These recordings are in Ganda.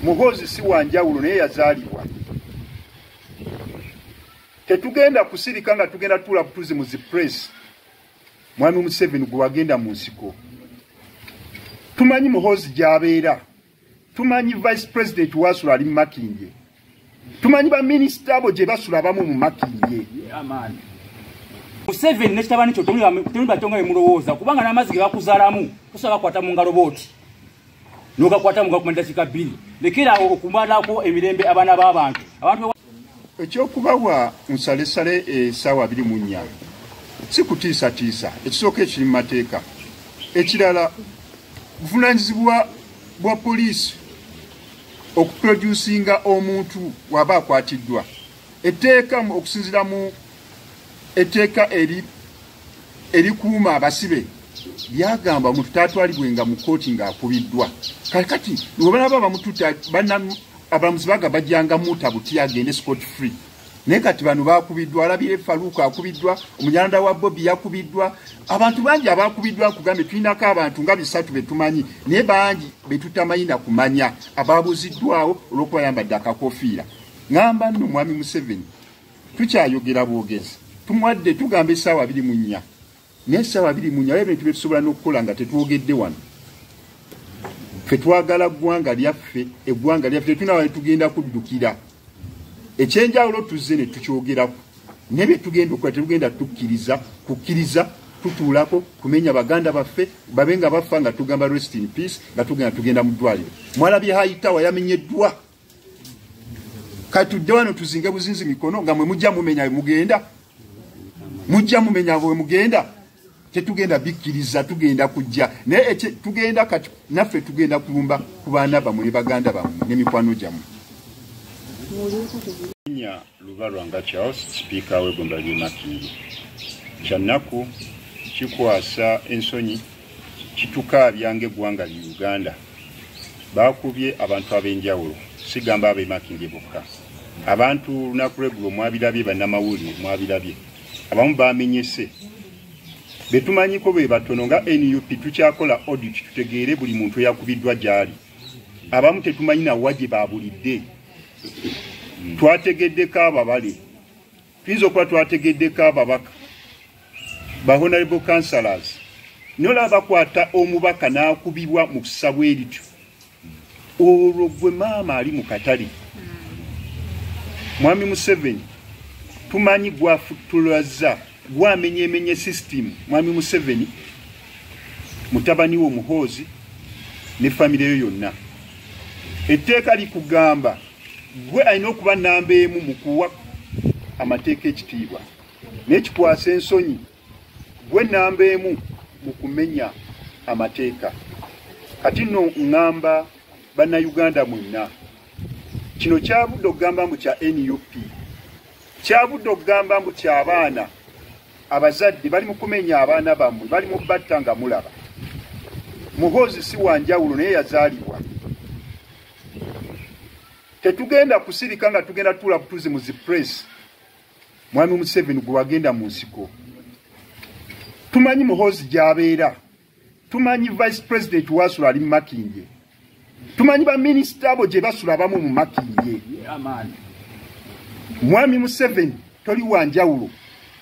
Muhoozi si wa njawulo naye yazaalibwa. Tetugenda kusirika nga tugenda tuula butuzi mu zi press. Mwami Museveni gwe wagenda mu nsiko. Tumanyi Muhoozi gy'abeera. Tumanyi Vice President wasula ali mu Makindye. Tumanyi baminisita abo gye basula abamu mu Makindye. Museveni ne kitabani kyo temuli batonga bye mulowooza, kubanga n'amazzi ge bakuzaalamu tosobola bakwata mu ngalo booti. N'ogakwata mu ngalo kumala eddakiika 2. Lekera awo okumalako emirembe abaana b'abantu. Abantu ekyokubawa nsalesale essaawa 24 si kutiisatiisa, ekisooka ekiri mu mateeka. Ekirala buvunaanyizibwa bwa poliisi okuproducinga omuntu waba akwatiddwa. Etteeka okusinziira mu etteeka erikuuma abasibe lyagamba omuntu taatwalibwenga mu kkooti ng'akubiddwa. Kakati bwe balaba bamututte, abalamuzi bagamba bajjanga mutta buti agende scot free. Naye kati bano bakubiddwa, alabye Faruku akubiddwa, omunyarwanda wa Bobi yakubiddwa, abantu bangi abakubiddwa. Nkugambye tulinako abantu nga 3 be tumanyi, naye bangi be tutamanyi na kumanya ababuziddwawo olw'okuba yambadde akakofiira. Ŋŋamba nno Mwami Museveni tukyayogera bwogezi, tumuwadde tugamba essaawa 24, naye essaawa 24 waliwo ebintu bye tusobola n'okukola nga tetwogedde wano. Ffe twagala ggwanga lyaffe, eggwanga lyaffe tetulina we tugenda kuddukira. Ekyenjawulo tuzze ne tukyogerako, naye bye tugenda okukola tetugenda kukkiriza tutuulako kumenya baganda baffe babe nga bafa nga tugamba rest in peace, nga tugenda mu ddwaliro. Mwalabye Hayitawa yamenyeddwa. Kati tudde wano tuzinge buzinzi mikono nga mwe mujja mumenya bwe mugenda. Mujja mumenya bwe mugenda. Tetugenda bikkiriza, tugenda kujja. Naye tugenda kati naffe tugenda kulumba ku baana bammwe ne baganda bammwe n'emikwano gyammwe. Nya Lubalwanga Charles, Sipiika w'eggomba ly'e Makindye. Kyannaku, kikwasa ensonyi, kitukaabya ng'eggwanga lya Uganda. Baakubye abantu ab'enjawulo, sigamba ab'e Makindye bokka. Abantu olunaku lw'eggulo mwabirabye, bannamawulire mwabirabye. Abamu bamenyese. Be tumanyiko be batono nga NUP tukyakola audit tutegeere buli muntu eyakubiddwa gy'ali. Abamu tetumanyi na wa gye baabulidde. Twategeddeko ababale. Tuyinza okuba twategeddeko ababaka, ba honorable councillors. Naye olaba bakwata omubaka n'akubibwa mu kisa bwe lityo. Olwo gwe maama ali mu katale. Mwami Museveni, tumanyi gwafutulaza, gwamenyemenye system. Mwami Museveni, mutabani wo Muhoozi ne famire yo yonna. Etteeka likugamba gwe alina okuba namba emu mu kuwa amateeka ekitiibwa. Naye kikwasa ensonyi gwe namba emu mu kumenya amateeka. Kati nno ŋŋamba bannayuganda mwenna, kino kyavudde okugamba mbu kya NUP, kyavudde okugamba mbu kya baana. Abazadde bali mu kumenya abaana bammwe, bali mu batta nga mulaba. Muhoozi si wa njawulo naye yazaalibwa. Tetugenda kusirika nga tugenda tuula butuzi mu zi press. Mwami Museveni gwe wagenda mu nsiko. Tumanyi Muhoozi gy'abeera. Tumanyi Vice President wasula ali mu Makindye. Tumanyi baminisita abo gye basula abamu mu Makindye. Mwami Museveni toli wa njawulo.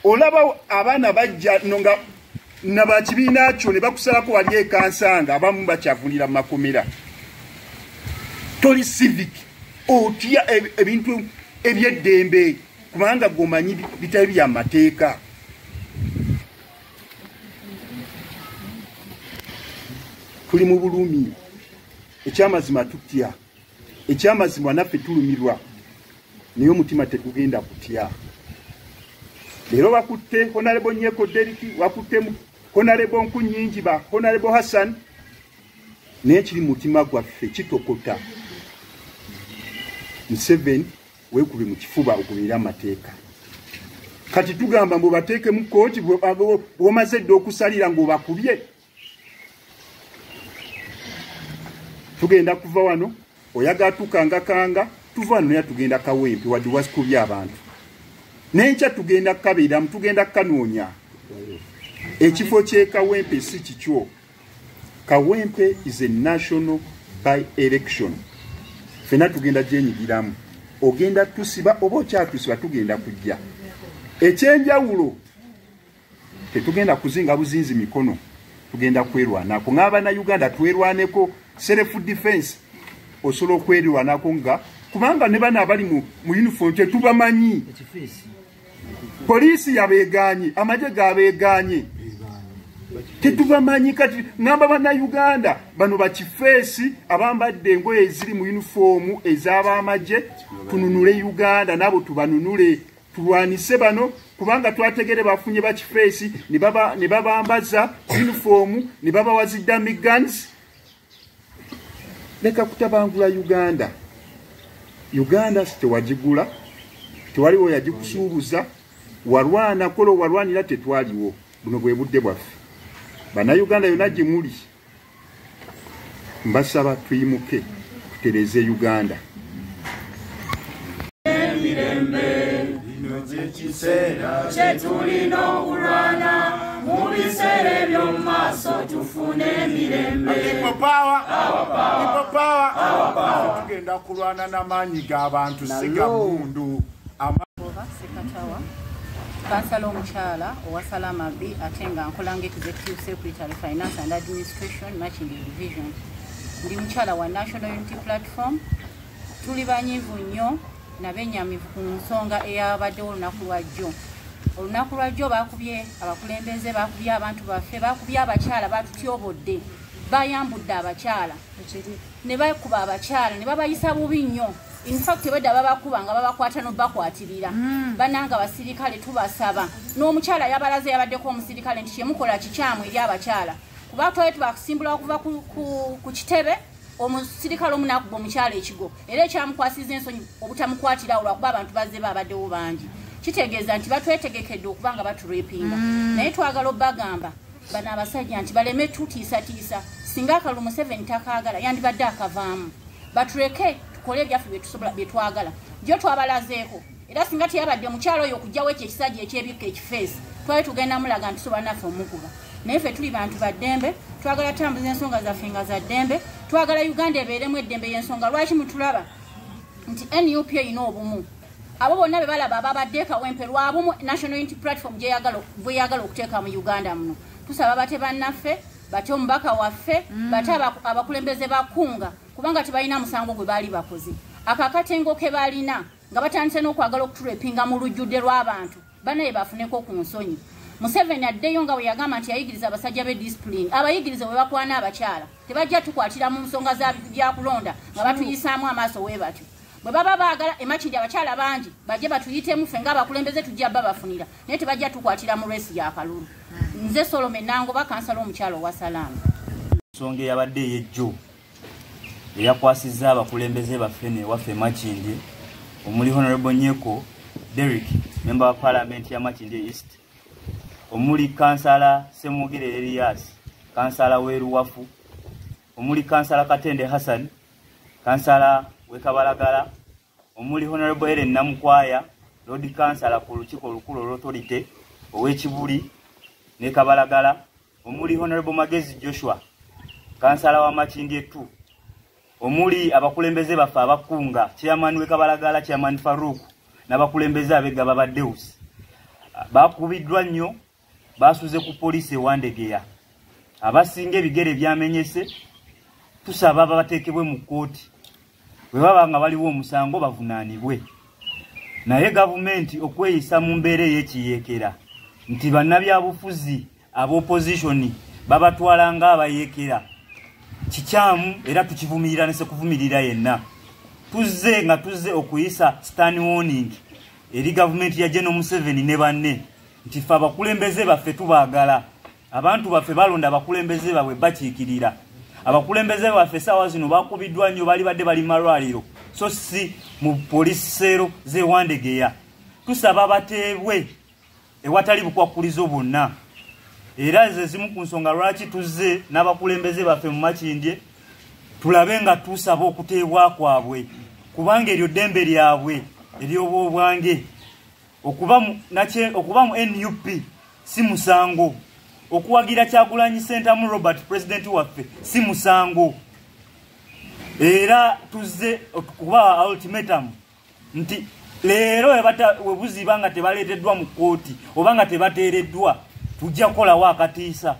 Olaba abaana bajja no nga nabakibiina kyo ne bakusalako wali e Kansanga, abamu bakyavunira mu makomera. Toli civic, otya ebintu eby'eddembe kubanga gw'omanyi bitali bya mateeka. Tuli mu bulumi, ekyamazima tutya, ekyamazima naffe tulumirwa, naye omutima tegugenda kutya. Leero bakutte Honorable Nyeko Deriki, bakutte Honorable Nkunnyingi, ba Honorable Hassan, naye kiri mu mutima gwaffe kitokota. Museveni weekube mu kifuba ogoberere amateeka. Kati tugamba mbu bateeke mu kkooti bw'omaze dda okusalira ng'obakubye. Tugenda kuva wano, oyagala tukangakanga, tuva wano naye tugenda Kawempe wadde wakubye abantu. N'enkya tugenda kukabeeramu, tugenda kukanoonya. Ekifo ky'e Kawempe si kikyo. Kawempe is a national by election. Ffenna tugenda gyenyigiramu. Ogenda tusiba oba okyatusiba, tugenda kujja. Ekyenjawulo, tetugenda kuzinga buzinzi mikono, tugenda kwerwanako ng'abannayuganda. Twerwaneko, self defense. Osobola okwerwanako nga kubanga ne bano abali mu uniform tetubamanyi. Poliisi yabeeganye, amagye gabeeganye, tetubamanyi. Kati ngamba bannayuganda, bano bakifeesi abambadde engoye eziri mu yunifoomu ez'abamagye, tununule Uganda nabo tubanunule, tulwanise bano, kubanga twategere bafunye bakifeesi ne babambaza yunifoomu ne babawa zi dummy guns. Leka kutabangula Uganda. Uganda tewagigula, tewaliwo yagikusuubuza. Walwana kolo walwanira, tetwaliwo. Buno bwe budde bwaffe. Bannayuganda yonna gye muli, mbasaba tuyimuke, tutereze Uganda. Kino kyekiseera kyetulina okulwana mu biseera eby'omu maaso tufune emirembe. People power! People power! Tugenda kulwana n'amaanyi g'abantu, si ga mmundu. Oba Sekatawa, kansala omukyala owa Salama B, ate nga nkola nga executive secretary, finance and administration, Makindye Division. Ndi mukyala wa National Unity Platform. Tuli banyiivu nnyo nabenyamivu ku nsonga eyabaddewo olunaku lwajjo. Olunaku lwajjo bakubye abakulembeze, bakubye abantu baffe, bakubye abakyala, batutyobodde, bayambudde abakyala ne bakuba abakyala ne babayisa bubi nnyo. In fact, badda babakuba nga babakwata n'obakwatirira. Bannanga abasirikale, tubasaba, n'omukyala yabalaze, yabaddeko omusirikale, nti kyemukola kikyamu eri abakyala, kuba twali tubakusimbula okuva ku kitebe, omusirikale omu n'akuba omukyala ekigo, era ekyamukwasiza ensonyi obutamukwatirawo lwakuba abantu bazze babaddewo bangi. Kitegeeza nti batwetegekedde okuba nga baturepinga. Naye twagala obbagamba bano abasajja nti baleme tutiisatiisa. Singa akalulu Museveni takaagala, yandibadde akavaamu. Batuleke tukole ebyaffe byetusobola, byetwagala. Jo twabalazeeko, era singa teyabadde mukyalo oyo okugjawo ekyo ekisajja ekyebikka ekifeesi, twali tugenda mulaga nti tusobola naffe omukuba. Naye ffe tuli bantu ba ddembe, twagala tambuza ensonga zaffe nga za ddembe, twagala Uganda ebeeremu eddembe. Y'ensonga lwaki mutulaba nti NUP erina obumu. Abo bonna be balaba ababadde Kawempe lwabumu National Unity Platform bweyagala okuteeka mu Uganda muno. Tusaba bate bannaffe, bate omubaka waffe, bate abakulembeze bakunga, kubanga tebalina musango gwe baali bakoze. Ako akatengo ke balina nga batandise n'okwagala okuturepinga mu lujjudde lw'abantu, banaye bafuneko ku nsonyi. Museveni addeyo nga bwe yagamba nti yayigiriza abasajja be discipline, abayigirize bwe bakwana abakyala. Tebajja tukwatira mu nsonga za byakulonda nga batuyisaamu amaaso we batyo. Bwe baba baagala emakindi abakyala bangi bajje batuyitemu, ffe ng'abakulembeze tujja babafunira, naye tebajja tukwatira mu race y'akalulu. Nze Solome Nangoba, kansala omukyala owa Salama. Ensonga eyabadde ey'ejjo eyakwasizza abakulembeze baffe newaffe Makindye, omuli Honorable Nyeko Derrick, member wa parliament ya Makindye East, omuli kansala Semwogere Elias, kansala w'eruwafu, omuli kansala Katende Hassan, kansala w'e Kabalagala, omuli Honorable Ellen Namukwaya, Lord Kansala ku lukiiko olukulu olw'authority ow'Ekibuli ne Kabalagala, omuli Honorable Magezi Joshua, kansala wa Makindye 2, omuli abakulembeze baffe abakunga, chairman w'e Kabalagala, chairman Farouk, n'abakulembeze ab'eggaba ba Deus, bakubiddwa nnyo, basuze ku poliisi ewandegeya. Abasinga ebigere byamenyese. Tusaba babateekebwe mu kkooti, bwe baba nga baliwo omusango bavunaanibwe. Naye gavumenti okweyisa mu mbeera ey'ekiyeekera nti bannabyabufuzi ab'opposition babatwala ng'abayeekera kikyamu, era tukivumirira ne sekuvumirira yenna. Tuzze nga tuzze okuyisa stern warning eri gavumenti ya General Museveni ne banne nti ffe abakulembeze baffe tubaagala. Abantu baffe balonda abakulembeze baabwe bakiikirira. Abakulembeze baffe essaawa zino bakubiddwa nnyo, bali badde bali malwaliro so si mu poliisi cell z'ewandegeya. Tusaba bateebwe ewatali bukwakkulizo bwonna. Era ze zimu ku nsonga lwaki tuzze n'abakulembeze baffe mu Makindye, tulabe nga tusaba okuteebwa kwabwe, kubanga eryo ddembe lyabwe ery'obwobwange. Okuba mu NUP si musango, okuwagira Kyagulanyi Ssentamu Robert, pulezidenti waffe, si musango. Era tuzze okubawa ultimatum nti leero webuziba nga tebaleeteddwa mu kkooti oba nga tebateereddwa, tujja kukolawo akatiisa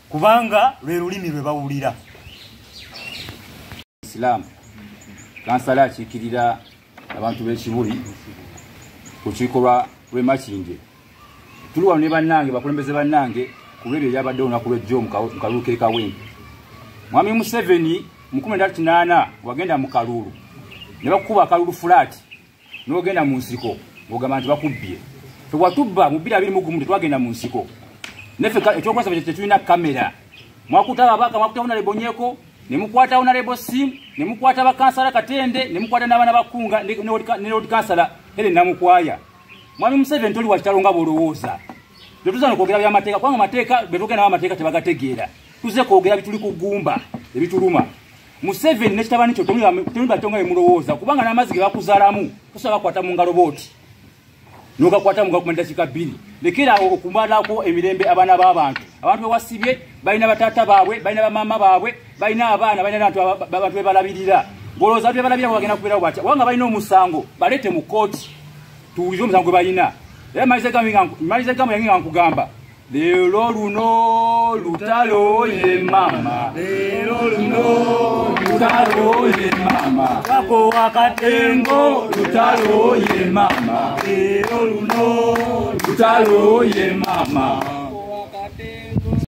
kubanga lwe lulimi lwe bawulira. Islam kansala akiikirira abantu b'Ekibuli ku lukiiko lw'e Makindye. Tuli wano ne bannange, bakulembeze bannange, ku lw'ebyo ebyabaddewo olunaku lw'ejjo mu kalulu k'e Kawempe. Mwami Museveni mu 1980 wagenda mu kalulu ne bakukuba akalulu fulaati n'ogenda mu nsiko ng'ogamba nti bakubbye. Ffe watubba mu 2021 tetwagenda mu nsiko. Naffe ekyokulwanyisa ffe tetulina kamera. Mwakuta ababaka, mwakuta Honorable Nyeko, ne mukwata Honorable Sim, ne mukwata bakansala Katende, ne mukwata n'abaana bakunga ne Lord Kansala Helen Namukwaya. Mwami Museveni toli wa kitalo nga bw'olowooza. Tetuza n'okwogera by'amateeka kubanga amateeka be twogera nabo amateeka tebagategeera. Tuze kwogera bituli ku ggumba ebituluma. Museveni ne kitabani kyo temuli bato nga bwe mulowooza kubanga n'amazzi ge bakuzaalamu tosobola kukwata mu ngalo bw'oti. N'ogakwata mu ngalo kumala eddakiika bbiri. Lekera awo okumalako emirembe abaana b'abantu. Abantu be wasibye balina bataata baabwe, balina bamaama baabwe, balina abaana, balina abantu be balabirira. Ng'olowooza abantu be balabirira bagenda kubeerawo batya? Kubanga balina omusango, baleete mu kkooti tuwulirize omusango gwe balina. Era maliza egambo yange nga nkugamba leero luno lutalo ye mama, leero luno lutalo ye mama, wako wakatengo lutalo ye mama, leero luno lutalo ye mama.